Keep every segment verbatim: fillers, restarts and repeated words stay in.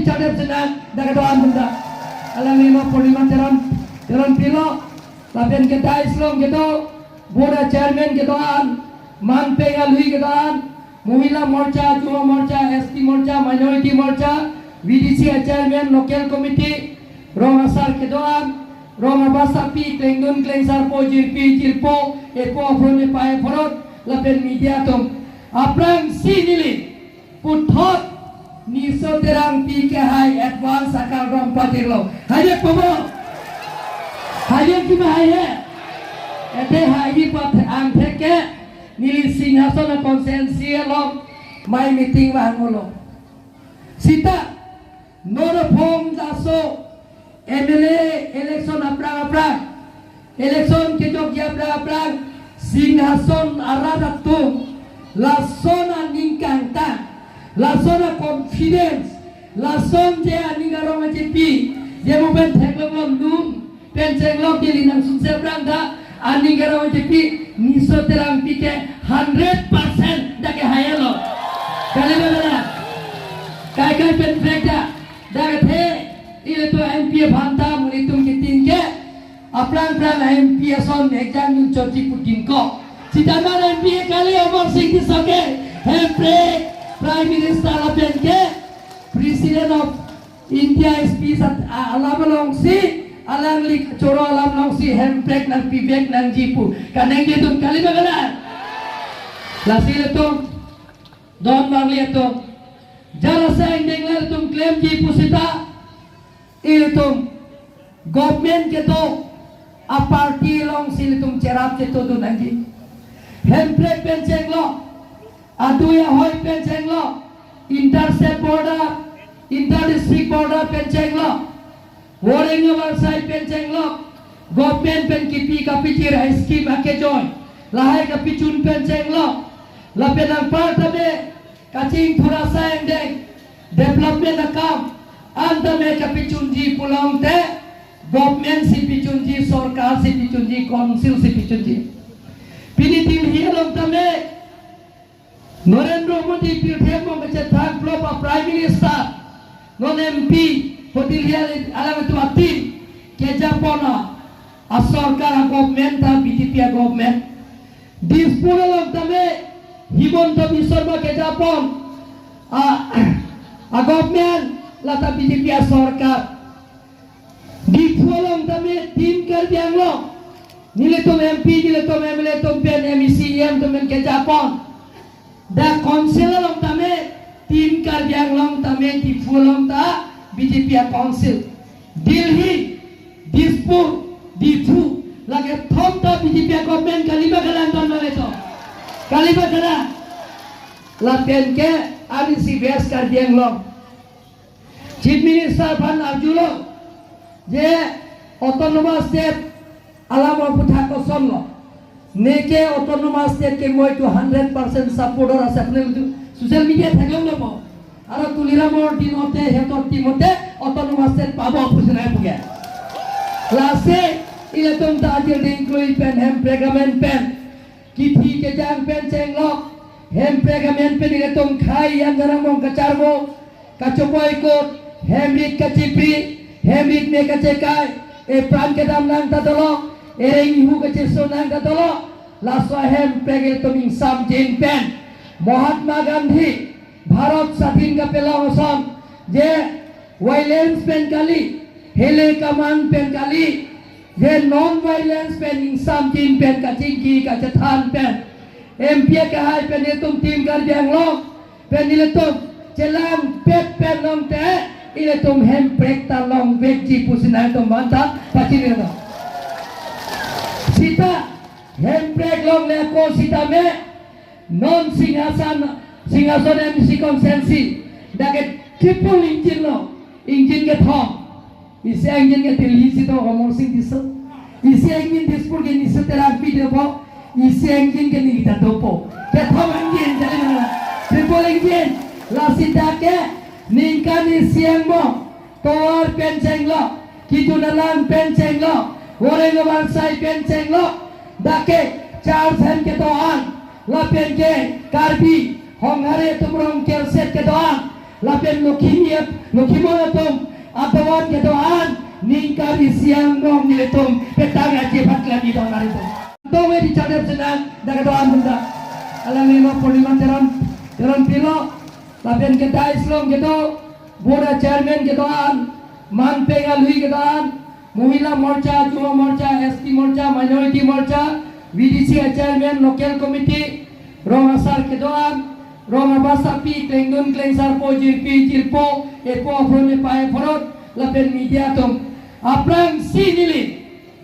Chadep Sena, dak kedo-an benda. Alangli ma Purnima Teron, Teronpi lo, lapen ke dais along kedo, board chairman kedo-an, man peng alui kedo-an, Mohila Morcha, Yuva Morcha, S T Morcha, Minority Morcha, V D C chairman, local committee, rong asar kedo-an, rong abasapi, klengdun klengsarpo, jirpi jirpo, epo apron epai apron, lapen media atum. Aphrangsi neli puthot Niso Terangpi kehai advance akardom patirlo. Haidetpo bo? Haidetji ma hai he? Ete haiji pa angthek ke neli Singhason constituency along mai meeting vanglo. Sita, non aphong laso M L A election aphrang aphrang, election kejokji aphrang aphrang, Singhason arat atum, lason aning kangtang, lason a-confidence, lason je aning arong ajepi, je mo pen theklong lom dum, pen chenglok neli nangsun se aphrang ta, aning arong ajepi, Niso Terangpi ke hundred percent dak kehai lo. Kali ba kali? Kai kai pen flag ta. Dak athe, ilitum M P aphan ta, ilitum kitin ke, aphrang aphrang M P ason ekjang nun chotji pu tin ko. Sita non M P kali Amarsing Tisso ke, hemprek, Prime Minister lapen ke, President of India speech at, a, alam alongsi, alangli choro alam alongsi, hemprek nangpivek nangji pu kaningje atum kali ba kali? Lasi ilitum, don marli atum, jara sa angdeng le ilitum klemji pu sita, ilitum government kedo a-party alongsi ilitum cherap chetongdun nangji. Hemprek pen chenglo, adui ahoi pen chenglo, inter-state border, inter-district border pen chenglo, voreng avarsai pen chenglo, government pen kipi kapijir a-scheme akejoi, lahai kapachun pen chenglo, lapen anparta be kachingthur asai angdeng, development akam, an tame kapachunji pulote, government si pachunji, sorkar si pachunji, council si pachunji. Pini Delhi along tame, Narendra Modi pirthe mong kachethan plop a-Prime Minister, non M P, ho Delhi alangtum a-team, kejapon a, a-sorkar a-government ta B J P a-government. Dispur along tame, Himanta Biswa Sarma kejapon a, a-government, lata B J P a-sorkar. Diphu along tame Team Karbi Anglong, nelitum M P, nelitum M L A atum pen, M E C, E M atum pen kejapon. Dak council along tame, Team Karbi Anglong tame, Diphu along ta B J P a-council. Delhi, Dispur, Diphu, lake thom ta B J P a-government kali ba kali anton bang eto? Kali ba kali? Lapen ke, ari si West Karbi Anglong Chief Minister aphan arjulo, je autonomous state alam aputhak kosonlo. Neke autonomous state ke moi to hundred percent supporter ase apni tu social media theklonglo mo. Aro Tuliram Ronghang din ote heto timote autonomous state pabo pusinai puke. Lasi ilitum ta ajir dingklui pen hemprek amen pen kithi kejang pen chenglok, hemprek amen pen ilitum khei an darang mong kacharbo, kachopoi kot, hemrit kachipri, hemrit me kachekai, epran kedam nang ta dolo, ereng ihu kacheso nang ta dolo, laso hemprek ilitum ingsamjin pen Mahatma Gandhi Bharat Sadhin kapelong ason, je violence pen kali, hele kaman pen kali, je non-violence pen ingsamjin pen kachingki kachethan pen, M P kehai pen ilitum Team Karbi Anglong pen ilitum chelangpet pen longte, ilitum hemprek ta longvekji pusi nangtum aphan ta pachini lo. Sita hemprek longle ako sitame, non Singhason, Singhason M C constituency, dak ke triple engine lo, engine kethom. Isi engine ke Delhi si do Amarsing Tisso. Isi engine Dispur ke Niso Terangpi dopo. Isi engine ke neli ta dopo. Kethom engine, jadi mana? Triple engine. Lasi dak ke ningkan isi angbong tovar pen chenglo, kejun alang pen chenglo, voreng avarsai pen chenglo, dak ke Charles Hem kedo-an, lapen ke Karbi Honghare atum rong kerset kedo-an, Lapen Lokhimon, Lokhimon atum atovar kedo-an ningkan isi angbong nelitum petang aje phat kali dong nari tum. Dong wedi chadep senang dak kedo-an benda. Alang lima Purnima Teron, Teron Pilo, lapen kedai Silong kedo, Board Chairman kedo-an, man peng alui kedo-an, Mohila Morcha, Yuva Morcha, S T Morcha, Minority Morcha, V D C Chairman, Local Committee, rong asar kedo-an, rong abasapi, klengdun klengsarpo, jirpi jirpo, epo aphrang epei aphrang, lapen media atum. Aphrangsi neli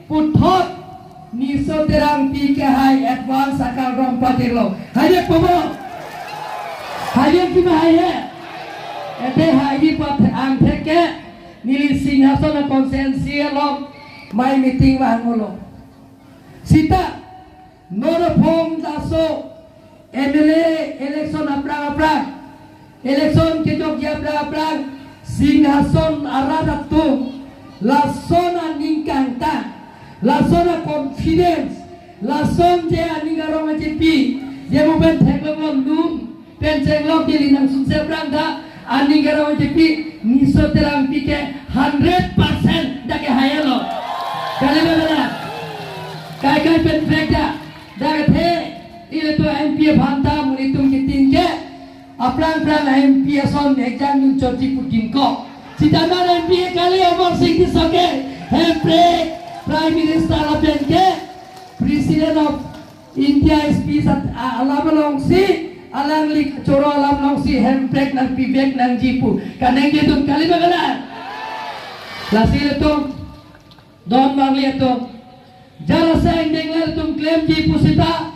puthot Niso Terangpi kehai advance akardom patirlo. Haidek po bo? Haidek ki ma hai he? Ete haidi pat angthek ke neli Singhason constituency along mai meeting vanglo. Sita non aphong laso M L A election aphrang aphrang, election kejokji aphrang aphrang, Singhason arat atum lason aning kangtang, lason a-confidence, lason je aning arong ajepi, je mo pen theklong lom pen chenglok, neli nangsunse aphrang ta aning arong ajepi Niso Terangpi ke hundred percent dak kehai lo. Kali ba kali? Kai kai pen flag ta. Dak athe ilitum M P aphan ta monit atum kitin ke aphrang aphrang M P ason exam dun chotji pu tin ko. Sita non M P kali Amarsing Tisso ke, hemprek Prime Minister lapen ke President of India speech at, a, alam alongsi, alangli choro alam alongsi hemprek nangpivek nangji pu kaningje atum, kali ba kali? Lasi ilitum don marli atum, jara sang denglar atum klemji pu sita,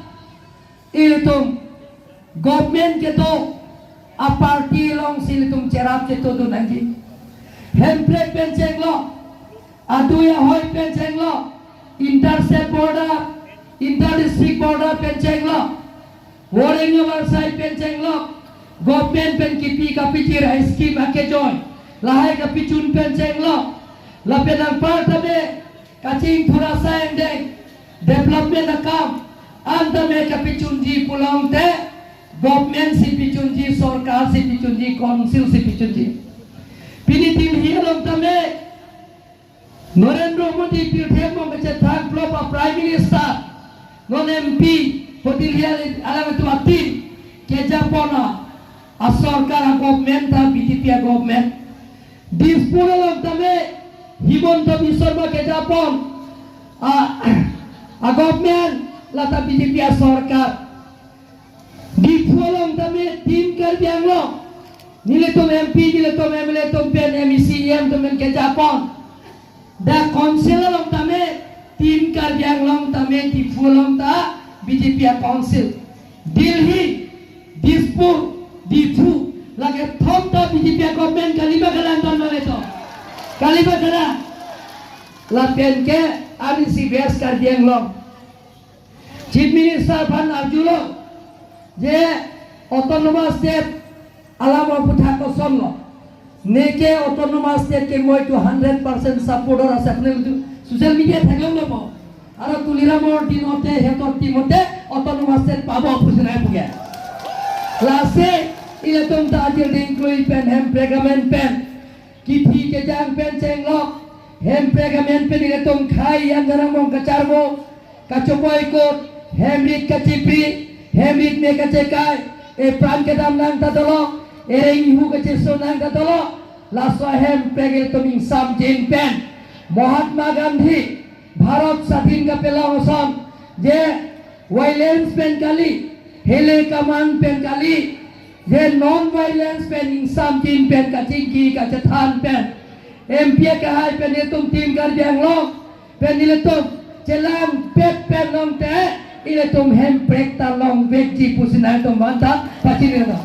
ilitum government kedo a-party alongsi ilitum cherap chetodun nangji. Hemprek pen chenglok, adui ahoi pen chenglok, inter-state border, inter-district border pen chenglok, voreng avarsai pen chenglok, government pen kipi kapijir a-scheme akejoi, lahai kapichun pen chenglok, lapen anpar tame kachingthur asai angdeng, development akam an tame kapichunji pulote, government si pichunji, sorkar si pichunji, council si pichunji. Pini Delhi along tame Narendra Modi pirthe angbong kachethan plop a-Prime Minister, non M P, hotel hial alang atum a-team kejapon a, a-sorkar a-government ta B J P a-government. Dispur along tame Himanta Biswa Sarma kejapon a, a-government lata B J P a-sorkar. Diphu along tame Team Karbi Anglong, nelitum M P, nelitum M L A atum pen, M E C, E M atum pen kejapon. Dak council along tame Team Karbi Anglong tame Diphu along ta B J P a-council. Delhi, Dispur, Diphu, lake thom ta B J P a-government, kali ba kali, anton male to? Kali ba kali? Lapen ke anisi West Karbi Anglong Chief Minister aphan arjulo je autonomous state alam aputhak kosonlo. Neke autonomous state ke moi to hundred percent support or accept ne tu social media theklonglo po. Aro Tuliram Ronghang din ote, hetor team ote autonomous state pabo pusinai puke. Lasi ilitum ta ajir dingklui pen, hemprek amen pen kithi kejang pen chenglok, hemprek amen pen ilitum khei an darang mong kacharbo, kachoboi kot, hemrit kachipri, hemrit me kachekai, epran kedam nang ta dolo, ereng ihu kacheso nang ta dolo, laso hemprek ilitum ingsamjin pen Mahatma Gandhi Bharat Sadhin kapelong ason je violence pen kali, hele kaman pen kali, je non-violence pen ingsamjin pen kachingki kachethan pen, M P akehai pen ilitum Team Karbi Anglong pen ilitum chelangpet pen longte ilitum hemprek ta longvekji pusi nangtum aphan ta pachini lo.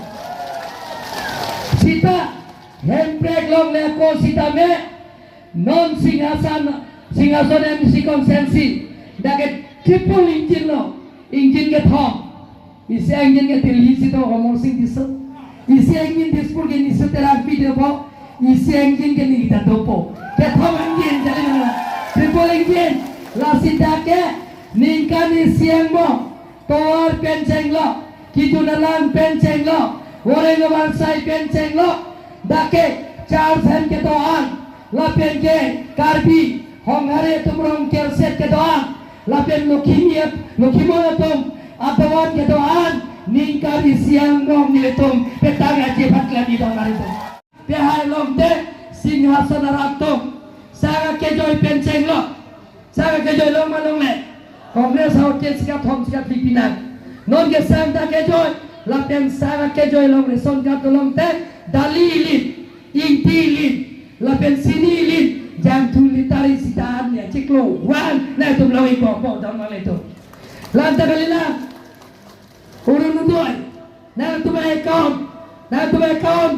Sita hemprek longle ako sitame non Singhason, Singhason M C constituency dak ke triple engine lo, engine kethom. Isi engine ke Delhi si do Amarsing Tisso. Isi engine Dispur ke Niso Terangpi dopo. Isi engine ke neli ta dopo. Kethom engine jali na. Triple engine. Lasi dak ke ningkan isi angbong tovar pen chenglok, kejun alang pen chenglok, voreng avarsai pen chenglok, Dak ke Charles Hen kedo-an, lapen ke Karbi Honghare atum rong kerset kedo-an, lapen Lokhimi at-, Lokhimon atum adovan kedo-an, ningkan isi angbong nelitum petang aje phat klem idong nelitum. Pehai longte Singhason arat atum sang akejoi pen chenglo. Sang akejoi long ma longle? Congress ahut ke sika thom sika phli pinang. Non ke sang ta kejoi, lapen sang akejoi along ration card longte dali ilin, ingti ilin, lapen sini ilin, jangthu litar isi ta an ya chiklo vang, nangtum long-ikpo po dong ma nelitum. Lanta kalilang. Orunodoi, nangtum account, nangtum account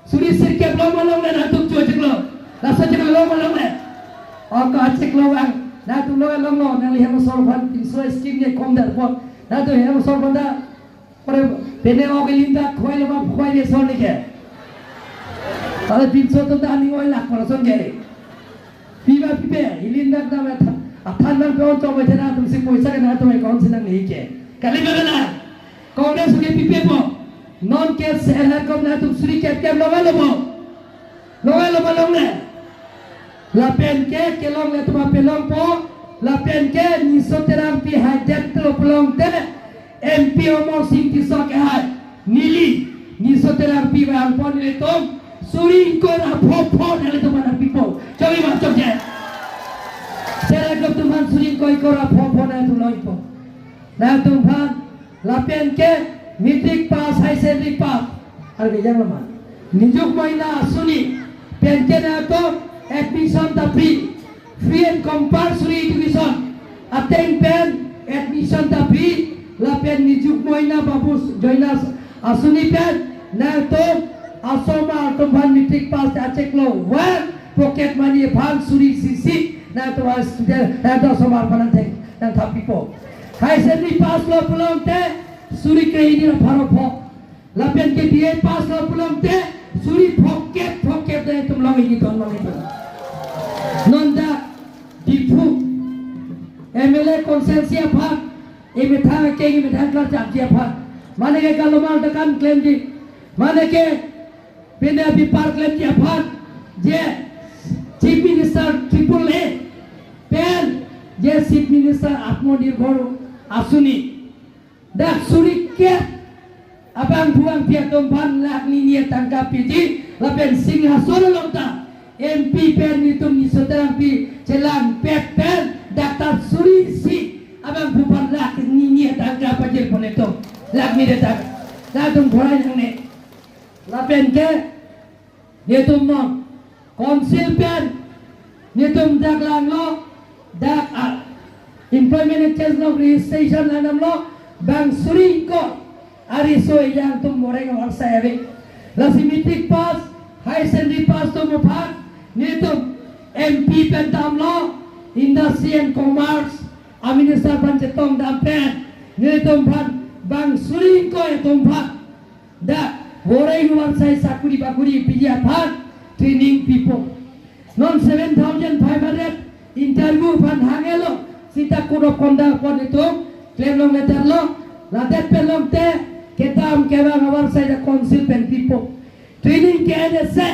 suri sirkep long ma longle, nangtum cho chiklo, laso chiklo long ma longle? Oko chiklo vang, nangtum long longlo, nangli hem asor aphan pinso scheme ke kom dar pon, nangtum hem asor aphan ta, ore, pine ok ilin dak khoi lo ma khoi le son ke. Tale pinso atum ta aning oi lak pon son ke. Pi ba pipe, ilin dak dam athan, athan dam pe-on chok bai thena atum si poisa ke nangtum account si nangne ke. Kali ba na? Congress ke pipepo. Non ke seher kom nangtum suri kep kep long-iklo po? Long-iklo ma longle? Lapen ke kelongle atum aphan longpo. Lapen ke Niso Terangpi haidet lo pulongte, M P Amarsing Tisso kehai, neli Niso Terangpi vangpon nelitum suri ingkoi ra pho pho nelitum aphan pipo. Chokji ma chokche? Seher atum aphan suri ingkoi ingkoi ra pho pho nelitum long-ikpo. Nangtum aphan, lapen ke matric pass, higher secondary pass, arve jang lama, Nijukmoina asuni pen ke nangtum admission ta free, free and compulsory education ateng pen admission ta free, lapen Nijukmoina Babu Joina asuni pen nangtum asomar atum aphan matric pass ta chiklo vang, pocket money aphan suri isi isi nangtum a student, nangtum asomar aphan nangthek nangthap pipo. Higher secondary pass lo pulongte suri krehini ra pharo pho. Lapen ke B A pass lo pulongte suri phokep phokep nangtum long-ik idon long-ikpo. Non dak Diphu M L A constituency aphan, emethang akeng emethang klar chapji aphan, mane ke kalomar dakan klemji, mane ke pine apipar klemji aphan, je Chief Minister triple A pen, je Chief Minister Atmanirbhar asuni, dak suri kep abangphu bangphi atum aphan lakh nini tangka piji, lapen Singhason along ta M P pen nelitum Niso Terangpi chelangpet pen dak ta suri isi abangphu aphan lakh nini tangka pajirpon nelitum, lakh nini tangka. Nangtum khorai nangne. Lapen ke nelitum non Council pen nelitum dak langlo, dak, ah, employment exchange lo, registration langdamlo, bang suri ingkoi ariso ejang atum moreng avarsai ave. Lasi matric pass, higher secondary pass atum aphan nelitum M P pen damlo, Industry and Commerce a Minister aphan chetongdam pen nelitum aphan bang suri ingkoi atum aphan dak moreng avarsai sakuri bakuri piji aphan training pipo. Non seven thousand five hundred interview aphan hang-etlo, sita code of conduct apot nelitum klem longle, terlo, ladet pen longte kedam kevang avarsai dak Council pen pipo. Training ke-en ase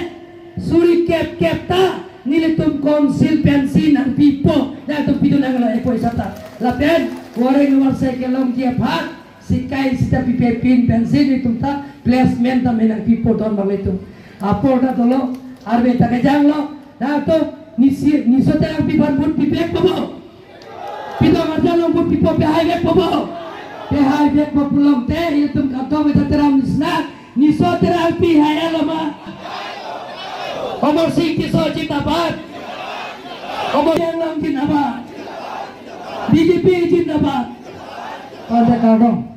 suri kep kep ta nelitum Council pensi nangpipo, nangtum pidun nanglo e poisa ta. Lapen moreng avarsai kelongji aphan sikai sita pipe pin pensi nelitum ta placement ta me nangpipo don bang nelitum. Apor ta dolo, arve ta kejanglo, nangtum Nisi-, Niso Terangpi aphan vote pivekpo bo? Pidong arjan along vote pipo, pehaivekpo bo? Pehaivekpo pulongte, itum kadokave ta teram nisna, Niso Terangpi hai-etlo ma? Amarsing Tisso jindabad. Amarsing Tisso jindabad. B J P jindabad. Pada kardom.